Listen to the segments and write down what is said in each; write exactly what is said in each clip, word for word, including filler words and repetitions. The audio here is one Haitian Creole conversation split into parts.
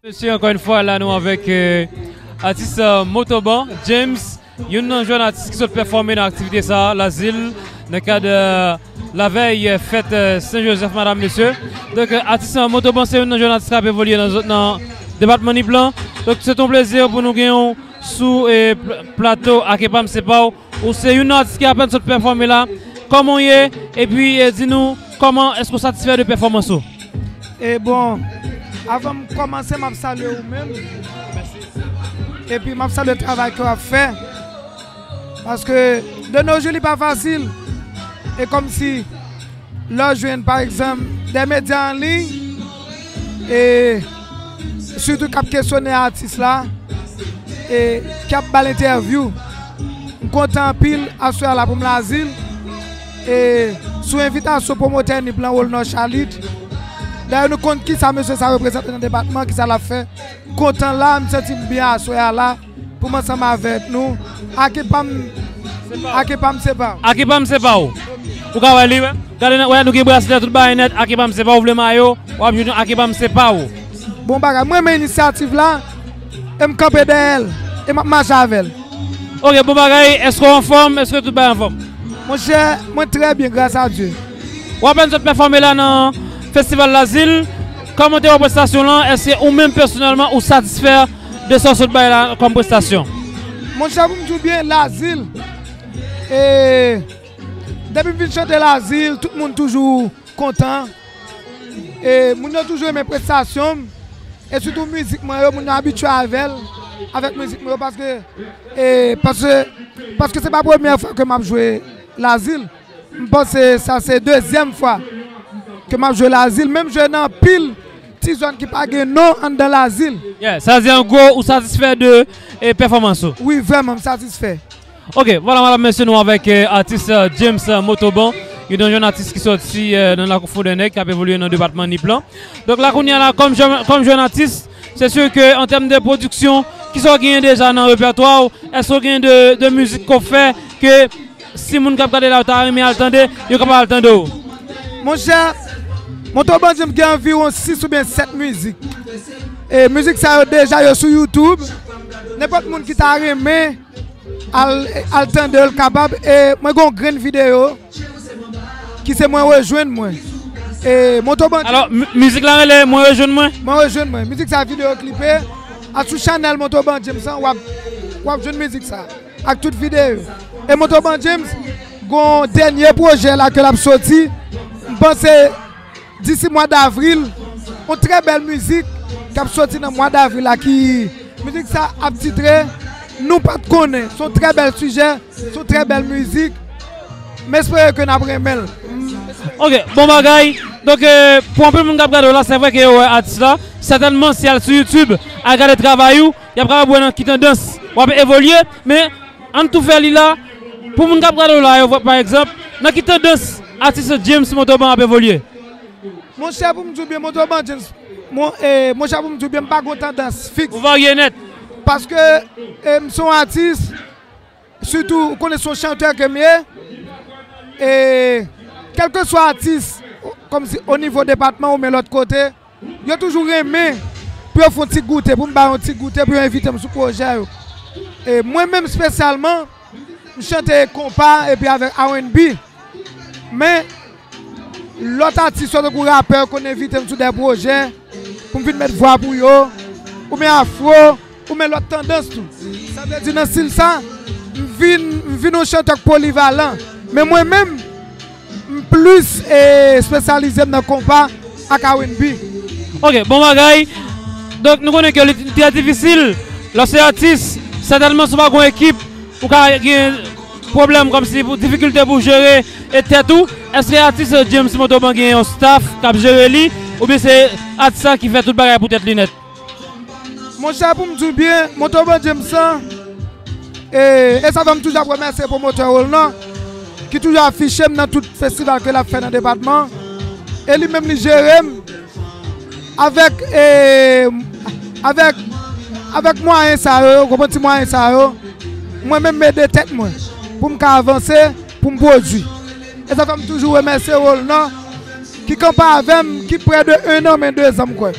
Mesye, ankò yon fwa, la nou avèk, euh, atis, euh, Motoban, James, youn nan jèn atis ki sot pèfòme nan aktivite sa a, Lazil, nan kad, euh, lavèy, euh, fèt, euh, Sen Jozèf, madam, mesye. Donk, euh, atis, euh, Motoban se youn nan jèn atis k ap evolye nan, nan depatman Nip lan. Donk, se yon plezi pou nou gen w sou, eh, pl-, plato Ake Pa M Se Pa W. Ou se youn nan atis ki apèn sot pèfòme la. Kòman w ye? Epi, eh, di nou, kòman èske w satisfè de pèfòmans ou? E bon, avan m kòmanse, m ap salye ou menm. Epi m ap salye travay ke w ap fè. Paske de nos jours, li pa fasil. E kòmsi lè w jwenn, pa egzanp, de medya an liy, e sitou k ap kesyone atis la, e k ap ba l entèvyou. M kontan anpil aswè a la pou m Lazil, e sou envitasyon pwomotè Nip lan, Rolnor Charlite. Dayè, nou konn kisa mesye sa reprezante nan depatman, kisa l ap fè. M kontan la, m santi m byen aswè a la. Pou m ansanm avèk nou. Ake Pa M, Ake Pa M Se Pa W. Ake Pa M Se Pa W. Ou ka wè li, wè. Gade, wè, nou gen braslè, tout bagay nèt. Ake Pa M Se Pa W, ou vle mayo, w ap jwenn Ake Pa M Se Pa W. Bon bagay. Mwen renmen inisyativ la, e m kanpe dèyè l, e m ap mache avè l. Ok, bon bagay. Èske w anfòm? Èske tout bagay anfòm? Monchè, mwen trè byen, gras a Dye. W apèn sot pèfòme la nan festival Lazil. Kòman w te wè prestasyon lan? Èske ou menm pèsonèlman ou satisfè de sa w sot bay la kòm prestasyon? Monchè, pou m di w byen, Lazil, e depi m vin chante Lazil, tout moun toujou kontan. E moun yo toujou renmen prestasyon m. E sitou mizik mwen yo, moun yo abitye avè l, avèk mizik mwen yo, paske, e, paske, paske se pa premyè fwa ke m ap jwe Lazil. M panse sa se dezyèm fwa ke m ap jwe Lazil. Menm jwe nan anpil ti zòn ki pa gen non anndan Lazil. Yeah, sa di an gwo, ou satisfè de, e, pèfòmans ou? Wi, vrèman, m satisfè. Ok, vwala, madam, mesye, nou avèk, e, atis, e, James, e, Motoban, youn nan jèn atis ki sòti, e, nan Lakou Fondènèg, k ap evolye nan depatman Nip lan. Donk la, kounye a la, kòm jèn, kòm jèn atis, se si ke an tèm de pwodiksyon, kisa w genyen deja nan repètwa w? Èske w gen de, de mizik ke w fè ke si moun k ap gade la yo ta renmen al tande, yo kapab al tande w? Monchè, Motoban James gen anviwon sis oubyen sèt mizik. E mizik sa yo deja yo sou YouTube. Nenpòt moun ki ta renmen al, al tande yo, l kapab. E mwen gen yon grenn videyo ki se Mwen Rejwenn Mwen. E Motoban James. Alò, mi-, mizik la rele Mwen Rejwenn Mwen? Mwen Rejwenn Mwen. Mizik sa videyo klipe. Al sou chanèl Motoban James lan, w ap, w ap jwenn mizik sa ak tout videyo. E Motoban James gon dènye pwojè la ke l ap soti. M panse disi mwa davril, yon trè bèl mizik k ap soti nan mwa davril la, ki mizik sa ap titre Nou pa t konnen. Se yon trè bèl sijè, se yon trè bèl mizik. M espere ke n ap renmen l. Ok, bon bagay. Donk, e, pou anpil moun k ap gade w la, se vre ke yo wè atis la. Sètènman, si y al sou YouTube, al gade travay ou, y ap kapab wè nan ki tandans w ap evolye, men ann tou fè li la, pou moun k ap gade w la, yo wè, pa egzanp, nan ki tandans atis James Motoban ap evolye? Monchè, pou m di w byen, Motoban James, mon, e, monchè, pou m di w byen, m pa gon tandans fiks. Ou varye nèt. Paske, e, m se yon atis, sitou, ou konnen se yon chantè ke m ye. E, kèlkeswa atis, kòmsi o nivo depatman oubyen lòt kote, yo toujou renmen pou yo fè yon ti goute, pou m ba yo yon ti goute, pou yo envite m sou pwojè yo. E mwen menm espesyalman, m chante konpa epi avèk R and B. Men, lòt atis yo, tankou rapè, konn envite m sou de pwojè pou m vin met vwa pou yo, oubyen afro, oubyen lòt tandans tou. Sa vle di, nan stil sa, m vin, m vin yon chantè k polivalan. Men mwen menm, m plis, e, espesyalize m nan konpa ak R and B. Ok, bon bagay. Donk, nou konnen ke li, li trè difisil. Lè w se atis, sètènman, si w pa gen yon ekip, ou ka gen pwoblèm kòmsi pou difikilte pou jere e tèt ou. Èske atis James Motoban gen yon staff k ap jere li, oubyen se atis la ki fè tout bagay pou tèt li nèt? Monchè, pou m di w byen, Motoban James lan, e, e sa fè m toujou ap remèsye pwomotè Rolnor, ki toujou afiche m nan tout festival ke l ap fè nan depatman. E li menm li jere m avèk, e, avèk, avèk mwayen sa yo, ou konprann, ti mwayen sa yo. Mwen menm m ede tèt mwen pou m ka avanse, pou m pwodui. E sa fè m toujou remèsye Rolnor, ki kanpe avè m, ki prè de en an, men de zan m kwè.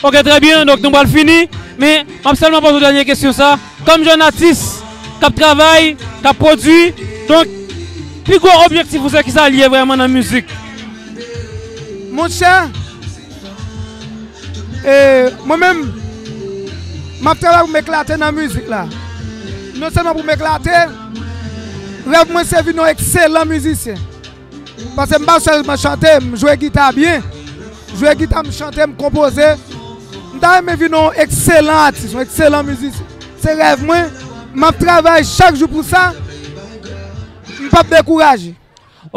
Ok, trè byen, donk nou pral fini, men m ap sèlman poze w dènye kesyon sa. Kòm jèn atis k ap travay, k ap pwodui, donk, pi gwo objektif ou se kisa l ye vrèman nan mizik? Monchè, e, mwen menm, m ap travay pou m eklate nan mizik la. Non sèlman pou m eklate, rèv mwen se vin yon ekselan mizisyen. Paske m pa sèlman chante, m jwe gita byen. Jwe gita, m chante, m konpoze. M ta renmen vin yon ekselan atis, yon ekselan mizisyen. Se rèv mwen. M ap travay chak jou pou sa. M p ap dekouraje.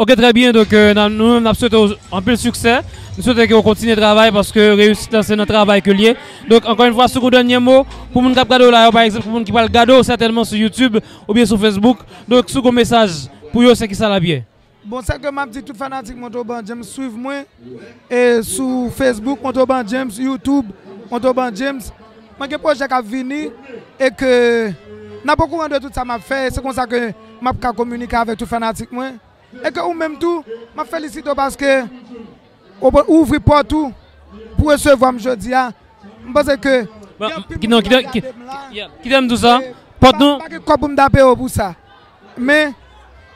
Ok, trè byen. Donk, euh, nan- nou menm, n ap swete w anpil siksè. Nou swete ke w kontinye travay paske reyisit lan se nan travay ke l ye. Donk, ankò yon fwa, si w gen yon dènye mo pou moun k ap gade w la yo, pa egzanp, pou moun ki pral gade w sètènman sou YouTube oubyen sou Facebook. Donk, si w gen yon mesaj pou yo, se kisa l ap ye? Bon, sa ke m ap di tout fanatik Motoban James, swiv mwen e sou Facebook, Motoban James, YouTube, Motoban James. Mwen gen pwojè k ap vini e ke n ap okouran de tout sa m ap fè. E se konsa ke m ap ka kominike avèk tout fanatik mwen. E ke ou menm tou, m ap felisite w paske ou, ou ouvri pòt ou pou resevwa m jodi a. M panse ke Bon, ki- non, ki- ki- yeah, kite m di w sa. Pòt nou. Pa gen kòb pou m tape yo pou sa. Men,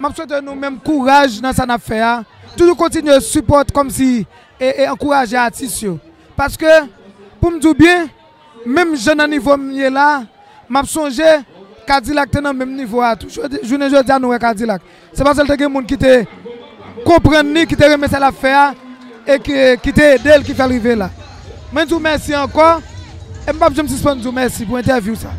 m ap swete nou menm kouraj nan sa n ap fè a. Toujou kontinye sipòt kòmsi e, e ankouraje atis yo. Paske, pou m di w byen, menm jan nan nivo m ye la, m ap sonje Kadilak te nan menm nivo a tou. Jodi- Jounen jodi a, nou wè Kadilak. Se paske l te gen moun ki te konprann li, ki te renmen sa l ap fè a, e ki, ki te ede l, ki fè l rive la. Mwen di w mèsi ankò, e m p ap janm sispann di w mèsi pou entèvyou sa.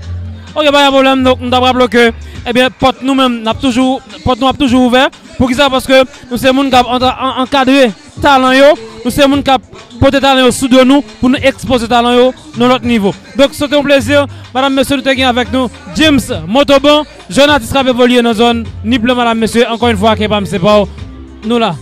Ok, pa gen pwoblèm. Donk, m t ap raple w ke, ebyen, pòt nou menm, n ap toujou, pòt nou ap toujou ouvè. Poukisa? Paske nou se moun k ap antra- an- ankadre talan yo, nou se moun k ap pote talan yo sou do nou pou nou ekspoze talan yo nan lòt nivo. Donk, se te yon plezi, madam, mesye, nou te gen avèk nou James Motoban, jèn atis k ap evolye nan zòn Nip lan, madam, mesye, ankò yon fwa, ke pa m se pa w, nou la.